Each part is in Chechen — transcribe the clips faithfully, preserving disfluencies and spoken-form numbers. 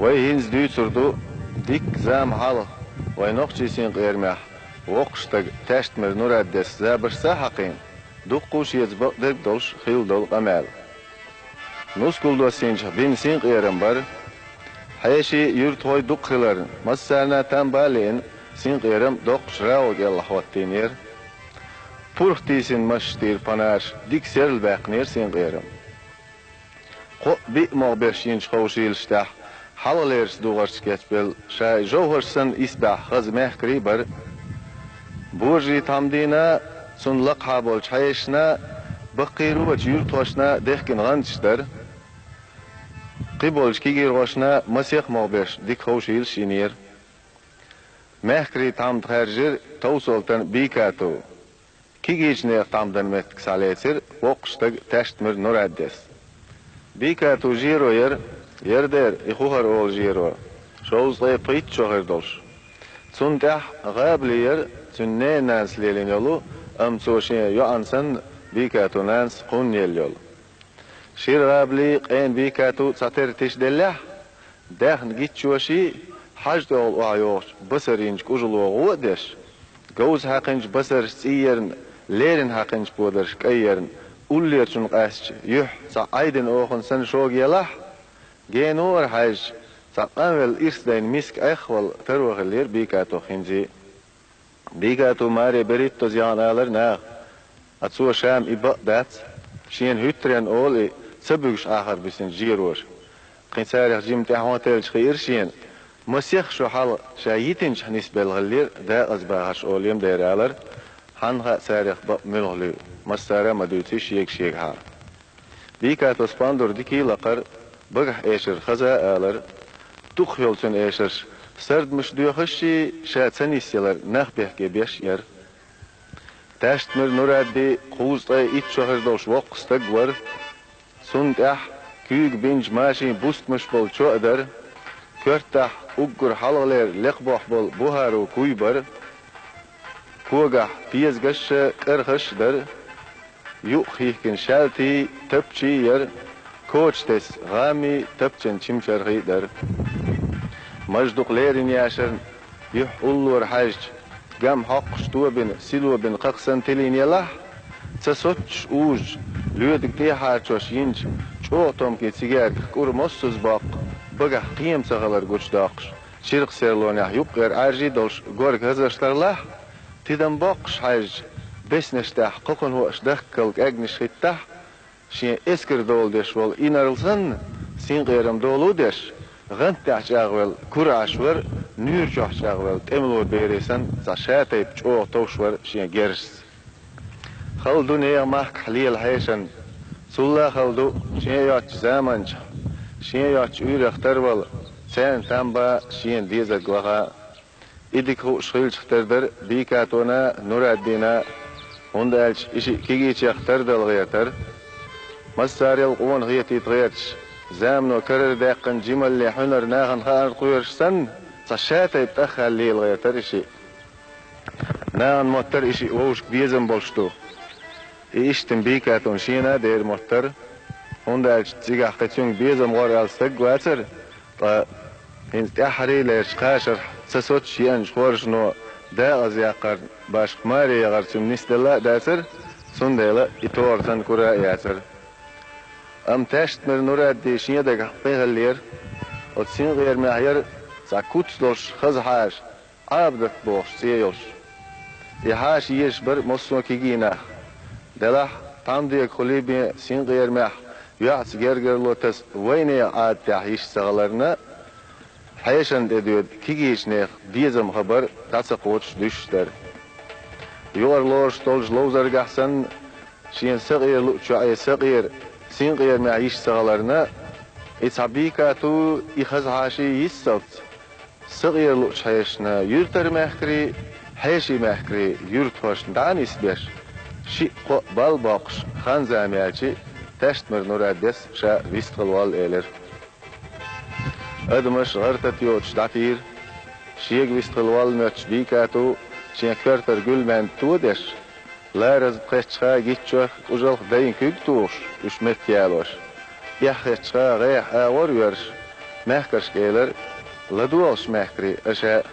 Вай хӀинца дуьйцур ду дикка зама хьалха вайн нохчийн синкъерамехь воккхачу стага Таьштмир Нураддис забаршца а хьакхийна, дуккха а шеца бакъдерг а долуш хилла долу къамел. Нускал доссийначохь дина синкъерам бара. Хьеший, юьртахой дукха хиларна, массарна а там бан а лиъна, синкъерам доккхачу рагӀу кӀелахь хӀоттийнера. Пурх тийсина машшаш тӀера панарш дика серла баьккхинера синкъерам. Кхоъ-биъ могӀа беш йинчу ховшийлаш тӀехь хьалхалерчу дугӀаршца кечбелла, ша жовхӀарш санна исбаьхьа хаза мехкарий бара. Божарий тхьамдина, цунна лакхахьа болчу хьешашна, баккхийрачу юьртахошна дехкина гӀанташ дара. Кхиболчу кегийрхошна масех а могӀа беш дика ховшийлаш йинера. Мехкарий тхьамда хаьржира Товсолтан Бийкату. Кегийчу нехан тхьамдан меттиг схьалецира воккхачу стага Таьштмир Нураддис. Бийкату жеро яра, яра дера, и хӀухьара олу жеро, шовзткъе пхийтта шо хир долуш. Цунна тӀехь гӀабали яра, цуьнан ненан нанас лелийна йолу, амма цо шен йоӀана санна, Бийкатун нанас кхунна елла йолу. Шира гӀабали, къена Бийкату цхьатерра тишделлехь, даьхна гиччоший, хьажа тӀехула охьайогӀучу басар йинчу кӀужало гӀо а деш, говза хьаькхинчу басарша цӀийярна, леррина хьаькхинчу подарша кӀайярна, уллерачунна къаьстачу юьхь цхьа Ӏайдина охана санна шога елахь, генара хьаьжча, цхьа къанвелла ирс дайна миска Ӏехвала таро хиллера Бийкатух хӀинца а. Бийкату маре берхӀиттаза яхана алара наха, а цо ша-м и бакъ дац, шена хӀуьттаренна олу и, ца буьгуш Ӏахар бисинчу жероша. Кхин царах жима тӀаьхьо теллича хиира шена, масех шо хьалха ша йитинчохь нисбелла хиллера декъаза бахарш олийла дера алара, хьанна хаьа царах бакъ муьлха луьй, массара а ма дуьйций шега-шегахьа. Бийкатус пандур дикий лакхара, багахь эшар хаза а алара. Дукхах йолу цуьнан эшарш сардамаш доьхуш а, ша ца нисъялар нах бехке беш а яра. Таьштмир Нурадди кхузткъе итт шо хир долуш воккха стаг вара. Цунна тӀехь куьйга бинчу машин бустамаш болу чо а дара. Коьртахь уггар хьалхалера лекха бохь болу бухӀару куй бара. Когахь пезагаш а, кӀархаш а дара. Юкъахь хӀихкина шаьлтий, тапчий яра, коча тесна гӀаммий, тапчан чимчархий дара. Маж дукха леррина яшарна, юьхь уллора хьаьжча, гам хьокхуш тобина, сило бина кхакха санна тилийна елахь, ца соцуш узучу лоьдиг тӀехьарчош йинчу чӀогӀа томкийн цигаьрках кӀур моссаза боккху, багахь кхема ца хилар гучудоккхуш, чиркх серлонехь юккъера Ӏаьржий долуш горга хазарш тарлахь, тидам боккхуш хьаьжча, беснаш тӀехь кхокхунхоаш дахкал кӀаьгнаш хӀиттахь, шен эскар дола деш волу инарла санна, синкъерам долу деш, гӀант тӀехь чӀагӀвелла кура Ӏаш вара, нуьйра чохь чӀагӀвелла тӀемало бере санна, цхьа шатайпа чӀогӀа товш вара шен герзаца. Хала ду нехан махкахь лела хьешан, цулла а хала ду шен йоцчу заманчахь, шен йоцчу уьйрех тарвала, царна там бан шена дезарг лаха. И дика хууш хилчах тера дара Бийкатона, Нураддина, хӀунда аьлча и шиъ кегийчех тардала гӀертара. Массарел къона хетийта гӀерташ, замано карара даьккхина жималле хьуьнар нахана хаарна кхоьруш санна, цхьа шатайпа тӀаххаьлла лела гӀертара и шиъ. Нахана моттара и шиъ вовшашка безам болуш ду. И иштта Бийкатун шена а дера моттара, хӀунда аьлча цигахь кхин цуьнга безам гӀор аьлла стаг а вацара, ткъа хӀинца тӀаьххьарий лерчу кхашарх ца соцуш еанчу хоржано дакъаза яккхарна башха маре яхар цуьнан нисделла а дацара, цундела и тохар санна кура а яцара. Амма Таьштмир Нурадди шен дагахь кхин хиллера, оцу синкъерамехь яра цхьа куц долуш хаза хьаша, Ӏабадат бохуш цӀе йолуш. И хьаша езаш бара массо а кегий нах. Делахь, тхьамдегахула бен синкъерамехь йоӀца гергарло таса вайнехан Ӏадатехь йиш ца хиларна, хьешана тӀедоьду кегийчу нехан безам хабар дӀа ца кхочуш дуьсуш дара. Юкъара лоруш долчу ловзаргахь санна, шена сакъера луучу йоӀе сакъера, синкъерамехь йиш ца хиларна, и цхьа Бийкату, и хаза хьаша йиссалц, сакъера луучу хьешашна юьртара мехкарий, хьеший мехкарий юьртахошна дӀа а нисбеш, шиъ-кхоъ бал боккхуш, хан-зама яьлча, Таьштмир Нураддис ша вистхила волла элира. Адамаш гӀар-тата йоцуш дӀатийра. Шега вистхила волла моьттуш Бийкату шен коьртара гуьлмаьнда то а деш, лараза тхетчахьа гиччох, кӀужалх дайн куьг а тухуш, уьш метта ялош, эхь хетчахьа гӀехьа агӀор а йоьрш, Мехкаршка элира: «ЛадогӀалаш, мехкарий, аша а».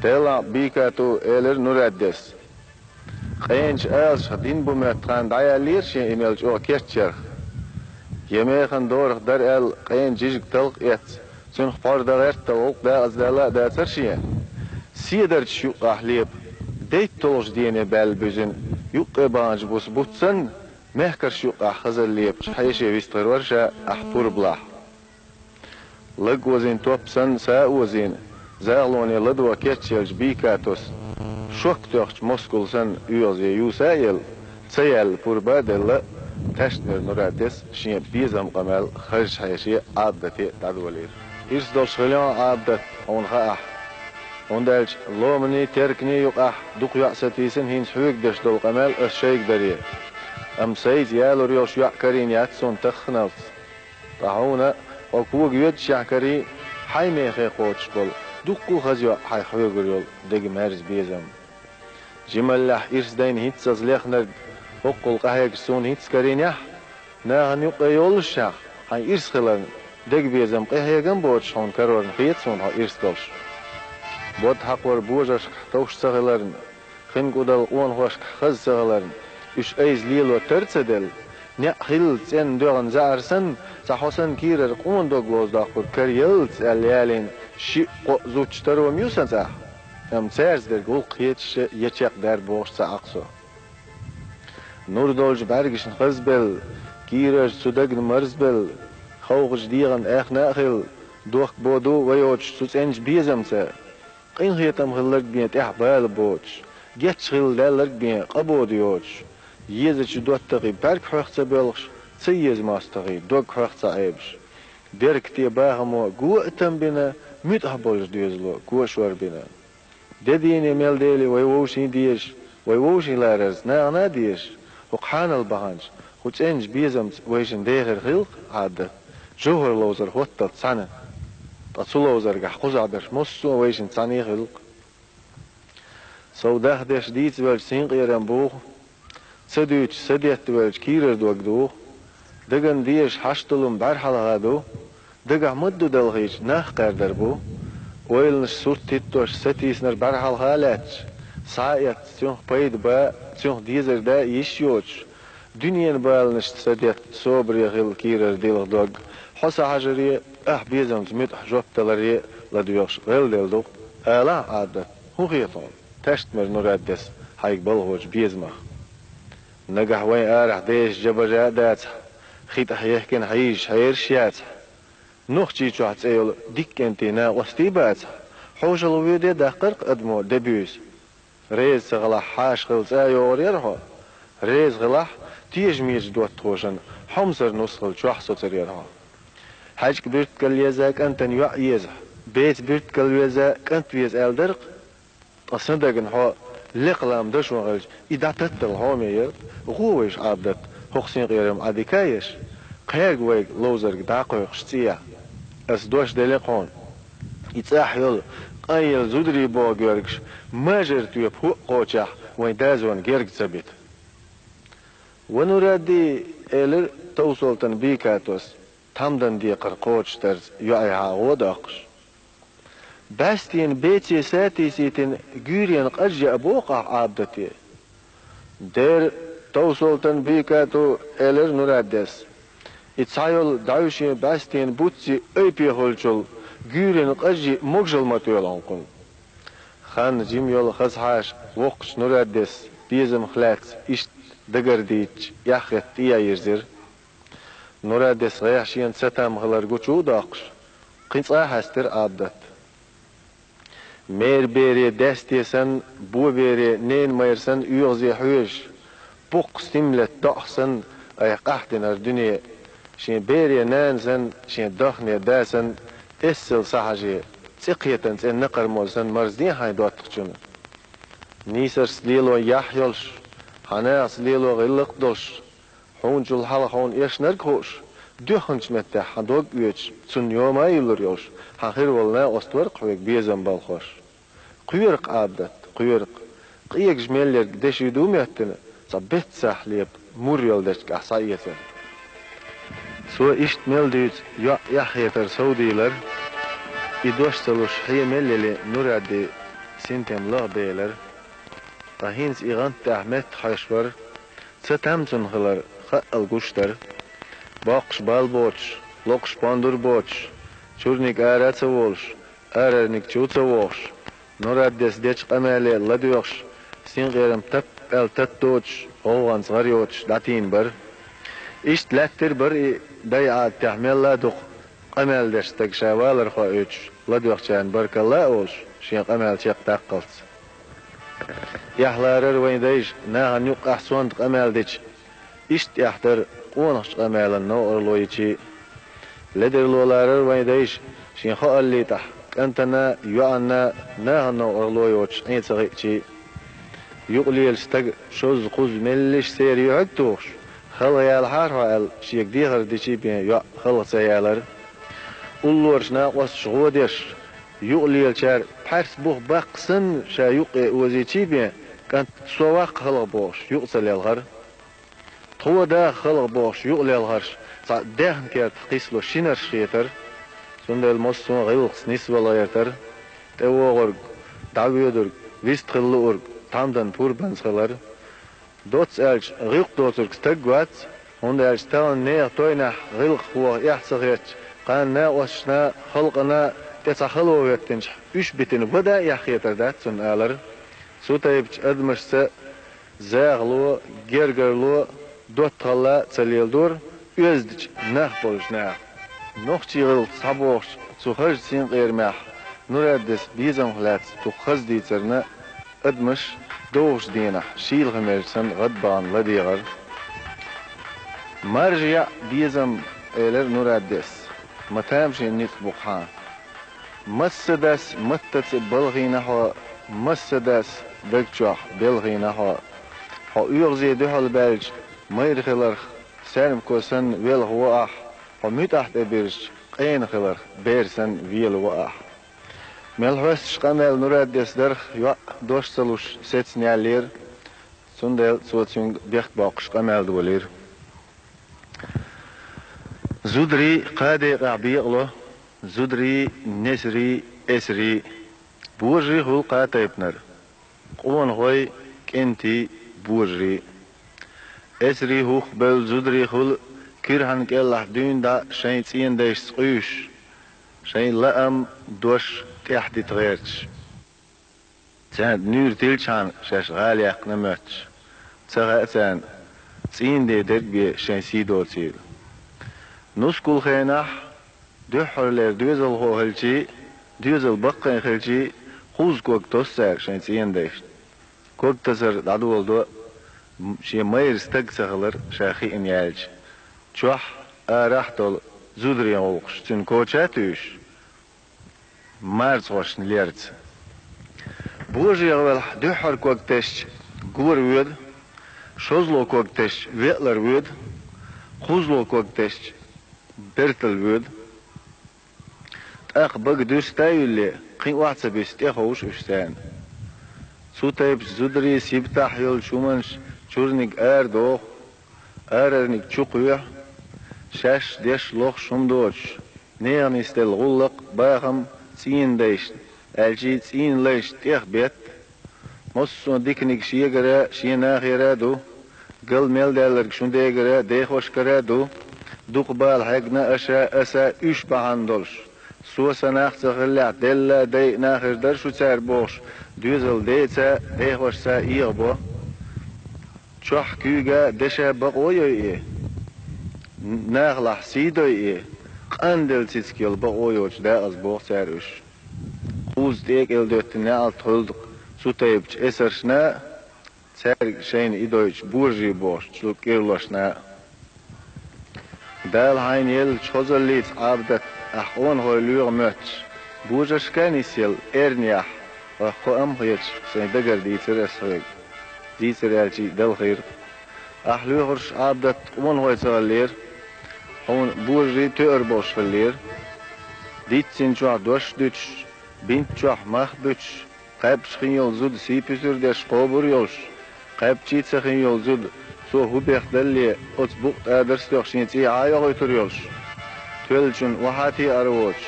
«Делахь, Бикату, — элира Нураддес. — Къеначу алашах дин бу моьтту хан дӀаяьллера шен и мел чӀогӀа кечъярх. Я механа дорах дара аьлла, къена жижиг талха эцна, цуьнах пхьор дан гӀерта гӀуллакх дакъаздаьлла а дацара шен. Седарчаш юккъехь лепа, дейтта толгӀачу дене баьлла буьзина, юккъе баханчу буса бутт санна, мехкарш юккъехь хазалла лепачу хьеший вистхир вара ша ахь пурбалахь». Лаг озийна топ санна, са а озийна, захалоне ладогӀа кечъеллачу Бикатос, шок тоьхначу москул санна, оьгӀазе юса а елла, ца яьлла пурба а делла, Таьштмир Нураддес шен безам къамел хазачу хьеше Ӏабдате дӀадолийра. «Ирс долуш хилахь, Ӏабдат, хьуна хаахь. ХӀунда аьлча ломанийн, терканийн юкъахь дукха йоӀ сатийсина, хӀинца хьоьга деш долу къамел ас шайга даре. Амма сайца ялур йолуш йоӀ карийна яц суна тахханалц. Ткъа хьуна, хьо кога йоьдучехь карий, хьайн мехе кхочуш болу, дуккха а хаза йоӀ хьайх хьоьгур йолу дега маьрза безам. Жималлехь ирс дайна хӀинццалц лехнарг хӀоккхул къахьегаш суна хӀинцца карийнехь, нахана юккъе йоллушехь, хьайн ирс хиларна, дега безам къинхьегам а боцуш хьуна карорна хета суна хьо ирс долуш. Бод хьакхор божаршкахь товш ца хиларна, хин кӀудал къонахошкахь хаза ца хиларна, уьш айса лело тар а ца делла, неӀ хилла цӀенна доьгӀна заьӀар санна, цхьа хьо санна кийрара къона дог лозадоккхург караяллалц аьлла ялийна шиъ-кхоъ зудчун таро ма ю сан цӀахь. Амма цаьрца дерг гӀуллакх хеташ я чекхдаьрра бохуш ца Ӏа-кх со. Нур долчу бӀаьргашна хазбелла, кийрарчу цу дагна марзбелла, ховхачу дегӀан аьхна а хилла, дохк боду вай йоцуш цу цӀеначу безамца. Къинхетам хилларг бен тӀехь бала боцуш, гечдахь хилла даьлларг бен къа боду йоцуш, езачу доттагӀий бӀаьрг хьоьх ца боьлхуш, ца еза мостагӀий дог хьоьх ца Ӏебаш, беркате бахамо го а там бина, муьтӀахь болчу доьзало го шор бина. Де дийне мел дели вай вовшийн дезаш, вай вовшийн ларарца нахана а дезаш, хӀокху хьанал баханчу, хӀу цӀеначу безамца вайшинна дехар хилла-кх, Ӏабдат, жовхӀар ловзар хӀотталц цхьаьна. Ткъа цу ловзаргахь кхузахь берш массо а вайшинца цхьаьна хилла-кх. Сов дахдеш дийца велча синкъерам буху, ца дуьйцуш садетта велча кийрара дог духу, дагна дезаш хьашталун бӀаьрхьалха ду, дагахь ма-дду далхийча нах кхаьрдар бу. Ойланаш сурт хӀиттош сатийсинарг бӀаьрхьалха а лаьтташ, схьа а эцна, цуьнах пайда бан а, цуьнах дезар дан а йиш йоцуш, дуьненан баланашца садетта собаре хилла кийрара дилха дог, хьо схьахьажаре, ахь безамца муьтӀахь жоп даларе а ладоьгӀуш гӀелделла ду-кх. Алахь, Ӏабдат, хӀун хета хьуна, Таьштмир Нураддес хьайга балхочу безамах? Нагахь вайн арахь дезаш жа-бажа а дацахь, хи тӀехь ехкина хьийзаш хьераш а яцахь, Нохчийчохь цӀе йолу дика кӀентий накъостий а бацахь, хьошалгӀа воьде даккхар-кх адамо де-буьйса. Реза ца хилахь, хьаша хилла цӀа а йогӀур яра хьо. Реза хилахь, тешамечу доттагӀашна хьомсара нус хилла чохь соцур яра хьо. ХьаьжкӀа буьртигал еза кӀантана йоӀ еза, беца буьртигал веза кӀант веза аьлла дара-кх. Ткъа сан дагна хьо лекха лам дашон хилча, и дӀататтал хьоме яра. ГӀо вайша, Ӏабдат, хӀокху синкъерам Ӏа дика а еш, кхаьрга вайга ловзарг дӀакхойкхуш цӀехьа. Ас дош делла-кх хьуна, и цӀахь йолу къанъелла зударий боху гергаш мажар тоьпа хӀоъ кхочехь вайн дозанна герга ца бита. «Ва Нурадди, — элира Товсолтан Бикатос, тхьамдан декхар кхочушдарца йоӀехьа гӀо доккхуш. — БӀаьстенан беце сатийсийтина гуьйренан къаж яа боху ахь Ӏабдате?» «Дера, Товсолтан Бикату, — элира Нураддес, — и цхьа йолу дӀаьвшен бӀаьстенан буцци айпе хуьлучул гуьйренан къаж йиъ могушалла ма тоьлу хьуна кхунна». Хан жима йолу хаза хьаша воккхачу Нураддес безамах лаьцна иштта дагардийча, эхь хетта тӀе а йирзира. Нураддес гӀехь шена цатам хилар гучу а доккхуш, кхин цкъа а хьаьстира Ӏабдат. Мер бере даьсте санна, бо бере ненан майра санна оьгӀазе хьоьжуш, буккха стим летта доӀах санна айхьа къахьдинарг дуьне, шен бере нана санна, шен дахне да санна, эсала схьахьаже, цӀе кхетан цӀе накхармоза санна марзден хьайн доттагӀчунна. Нийсаршца лело яхь йолуш, хьан нахаца лело гӀиллакх а долуш, хьуначул хьалха хьуна эшнарг а хууш, доьхначу меттехь хьан дог а оьцуш, цунна йома а йиллур йолуш, хьан хир волу накъост вара-кх хьоьга безам балхош. Кхоьру-кх, Ӏабдат, кхоьру-кх, къегаш мел ерг деши ду моьттина, цхьа беццахь лепа мур йолу дечигахь схьаэцар. Цо иштта мел дуьйцу йоӀ эхь хетар совдийлар, и дош ца луш хье мел яли Нурадди синтем лаха белар. Ткъа хӀинца и гӀант тӀехь метта хьоьжуш вара, ца там цунна хилар хаъал гуш дара. Боккхуш бал боцуш, локхуш пондур боцуш, чуьрниг ара а ца волуш, арарниг чу а ца вохуш, Нураддис дечу къамеле ладоьгӀуш, синкъерам тап-аьлла тата доцуш, гӀовгӀанца гӀар йоцуш дӀатийна бара. Иштта лаьттира бара и дайн Ӏадатехь мелла а дукха къамел деш стаг ша валар хоуьйтуш, ладоьгӀучарна баркалла а олуш, шен къамел чекхдаккхалц. Эхь ларара вайн дайша нахана юккъехь сонта къамел дича, иштта эхь дара къонахчу къамелан новкъарло йича а. Ледарло ларара вайн дайша шен хоаллийтахь кӀантана а, йоӀанна а нахана новкъарло йоцуш Ӏен ца хиъча а. Юкъалелачу стага шозза-кхузза меллиша церан юьхьиг а тухуш, халха ялахьара хьо аьлла, шега дехар дича а бен йоӀ халха ца ялара. Уллорачу накъосташа гӀо деш, юкъалелачара пхьаьрс бух баккха санна ша юккъе озийча а бен, кӀант со ваккха халха бохуш, юкъа ца лелхара. Тхо даха халха бохуш юкъа лелхарш цхьа даьхна кертах кхиссало шинарш хетара. Цундела массо а гӀиллакхца нисвала гӀертара. ТӀевогӀург, дӀавоьдург, вистхила луург тхьамдан пурбанца хилара. Доцца аьлча, гӀиллакх доцург стаг вац, хӀунда аьлча тахана нехан тойнехь гӀиллакх воха эхь ца хетча, кхана накъосташна а, халкъана а тӀе цхьа хало хӀоьттинчохь, уьш битина вада а эхь хетар дац цунна алара. Цу тайпачу адамашца захало, гергарло, доттагӀалла а ца леладора оьздачу нах болчу наха. Нохчийн гӀиллакх схьабохучу цу хазачу синкъерамехь Нураддис безамах лаьцна дукха хаза дийцарна адамаш довхачу дийнахь шийла хи мер санна гӀадбахана ладегӀара. Маржа яӀ безам, элира Нураддис, ма тамашийна ницкъ бу-кх хьан. Массадас маттаца балхийна хьо, массадас даг чохь белхийна хьо. Хьо оьгӀазе дуьхьал баьлча майра хиларх, саьрмико санна велха во ахь, хьо муьтӀахь тӀе бирзича къена хиларх, бер санна вела во ахь. Мел хьоьстуш къамел Нураддис дарх йоӀ дош ца луш сецна яьллера, цундела цо цуьнга бехк боккхуш къамел долийра. Зударий кхаа декъехь бекъало, зударий, несарий, эсарий. Божарий хуьлу кхаа тайпанара: къонахой, кӀентий, божарий. Эсарий хӀух бевлла зударий хуьлу кирхьан кӀелахь дуьйна дӀа шайн цӀийнан дайшца къуьйсуш, шайн лаам, дош тӀаьхьа дита гӀерташ. Царна нуьйр тиллачхьана шаьш гӀала яьккхина моьттуш, ца хаьа царна, цӀийнан ден дерг бен шайн сий доцийла. Нускал хенахь, дуьххьарлера доьзалхо хилчий, доьзал баккхий хилчий, кхузза ког тосу цара шайн цӀийнан дайшна. Ког тасар дӀадоладо, м-, шен майра стаг ца хилар ша хиъна яьлча, чохь, арахь а долу зударийн гӀуллакхаш цуьнан коча а туьйсуш, марзхошна лерца. БожагӀа велахь, дуьххьара ког тесча, гора воьду, шозло ког тесча, веалара воьду, кхузло ког тесча, бертал воьду. ТӀаккха бага дуьста а юьллий, кхин охьа ца бисса, тӀе ховшу уьш царна. Цу тайпачу зударийн сибатахь йолчу хӀуманаш чуьрниг арадоху, арарниг чукхоьхьу, шаьш деш лохуш хӀума доцуш, нехан нисделла гӀуллакх, бахам цӀийнан дайшна, аьлчий цӀийнан лайшна тӀехбетта. Массо а диканиг шегара, шен нахера а ду, гал мел даьлларг шун дегара, дехошкара а ду, дукха бала хьегна аша, аса уьш бахьана долуш. Со санна нах ца хиллехь, делла дай а нахера дара шу цара бохуш, доьзал деца а, дехошца а эгӀабо. Чохь куьйга, деша бакъо йой и, нахалахь сий дой и, къанделла цициг йолу бакъо йоцуш дакъаза боху цара уьш. Кхузза тӀекӀел доьттина неӀалт хуьлда цу тайпачу эсаршна а, цаьрга шайна и дойтучу божарий бохучу кӀирлошна а. Дала хьайна еллачу хазаллица, Ӏабадат, ахь къонахой лоьху моьттуш, божаршка а нисъелла, эрна яхь, хьох кхоам а хеташ, сайн дагара дийцира ас хьоьга. Дийцира аьлчий, далхийра. Ахь лоьхурш, Ӏабадат, къонахой ца хиллера, хьуна божарий тоьар болуш хиллера. Диццина чохь дош дуьтуш, бинт чохь мах буьтуш, кхаьбча хин йолу зуда сий-пусар деш кхобур йолуш, кхаьбчий ца хин йолу зуда Цо хӀун бехдалле, оцу букъа тӀа дарс тоьхна шен цӀий Ӏа а йохуьйтур йолуш, тоьллачунна охьа а теӀар воцуш,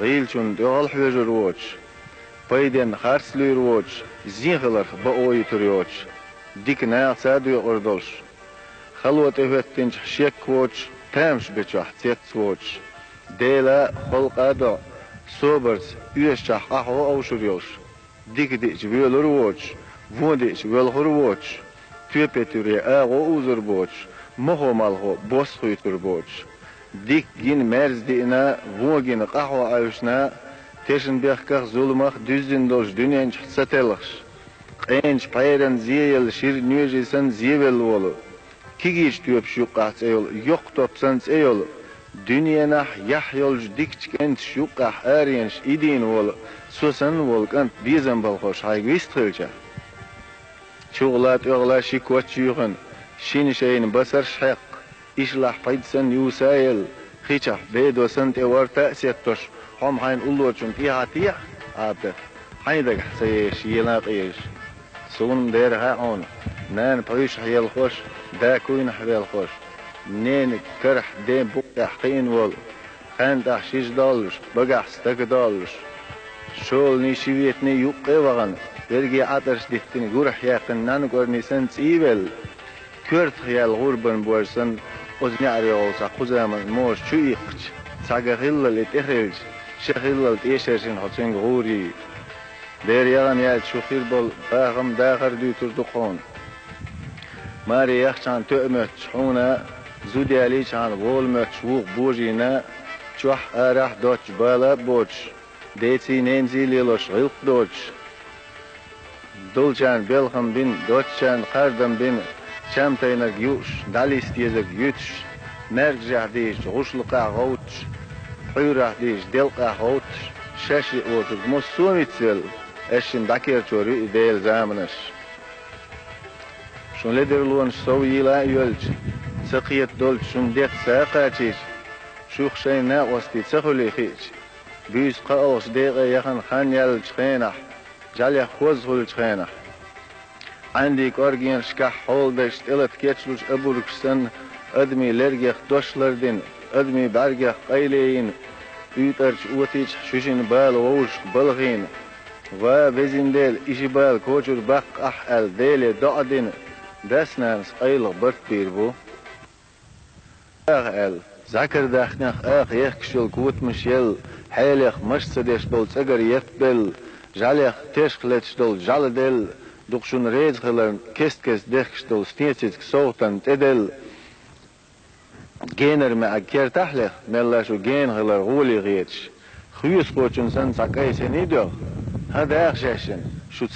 гӀийлачунна тӀехула хьоьжур воцуш, пайденна харц луьйр воцуш, зен хиларх бакъо йитур йоцуш, дика нахаца а доькъур долуш, хало тӀехӀоьттинчохь шек воцуш, тамаш бечохь цец воцуш, Дела а, халкъа а доӀа, собарца, оьшучохь къахьо а овшур йолуш, дика диъча воьлур воцуш, вон диъча воьлхур воцуш, тоьпе-туьре агӀо а узур боцуш, мохо-малхо бос а хуьйцур боцуш, дика гина мерза диъна, вон гина къахьо Ӏаьвшина, тешнабехках, зуламах дуьззина долчу дуьнен чохь ца телхаш, къеначу пхьеран зе елла шира нежий санна зевелла волу, кегийчу тоьпаш юккъахь цӀе йолу, йоккха топ санна цӀе йолу, дуьненахь яхь йолчу дикачу кӀенташ юккъахь аренаш идийна волу, со санна волу кӀант безам балхош хьайга вист хилча, чухула, тӀехула ши коч юьйхина, шина шайна басарш а хьеккха, ишлахь пайда санна юса а елла, хи чохь бедо санна тӀе ворта а сеттош, хьо-м хьайна уллорачунна тӀехьа теӀа, Ӏабадат, хьайн дагахь ца езаш, ела а къежаш. Суна-м дера хаьа хьуна, нана пхьуьйшахь елхош, да куйнахь велхош, ненан карахь ден букъехь кхиъна волу, хьаьнтӀахь шижа доллуш, багахь стага доллуш, шолгӀанийн ши ветанийн юккъе а вахана, верге Ӏатарш диттина, гурахь яьккхина нанна кӀорни санна цӀийвелла, коьртах яьлла гӀурбан бож санна, оцу неӀарехула цхьа кхузаман можа чу иккхича, цхьа ган хиллал и тӀе хилча, ша хиллал тӀешершина хьо цуьнга гӀур йий. Дера яхана яьлча шу хир болу бахам дахар дуьйцур ду-кх хьуна. Маре яхчахьана тоьа моьттуш хьуна, зуда ялийчахьана вола моьттуш вукху божийна, чохь а, арахь а доцчу бала а боцуш, деций-ненаций лелош гӀиллакх доцуш, долчарна белхам бина, доцчарна кхардам бина, чам тайнарг юуш, дӀалиста езарг юьтуш, маьркӀажехь дийшича гӀушлакхахь гӀовттуш, пхьуьйрахь дийшича делкъахь гӀовттуш, шаьш йиъ воцург массо а вицвелла, аьшшина дӀакерчор ю и Делан заманаш. Шун ледарлонаш сов йийла а йоьлча, ца кхета долчу шун декъа са а кхачийча, шух шайн накъостий ца хуьлий хиъча, буьйса кхоалгӀачу декъе яхана хан яьллачу хенахь, жӀаьлех хӀозза хуьлучу хенахь, Ӏаьндийн кӀоргенашкахь хьолдайша тӀелата кечлучу обаргаш санна, адамийн лергех дош лардина, адамийн бӀаьргех къайле йина, уьйтӀарчу отийчахь шуьшинна бала вовшашка балхийна, ва, везин Дела, и ши бала кочара баккха ахь аьлла, Деле доӀа дина, дас-нанас къайлаха барт бийр бу. Аха аьлла, зӀакар дахнех аха ехкаш йолу котамаш елла, хьелех маша ца деш долу цӀагара еппабелла, жӀаьлех тешах леташ долу жӀаладелла, дукха шуна реза хиларна кест-кеста дехкаш долу снецицкий совгӀатана тӀеделла, генара маьӀиг кертахь а леха, мелла шу гена хилар гӀоле хеташ, хьоьсахочун санна цхьа кӀайн синий доьгӀна, хӀан, даха шаьшшинна, шу ца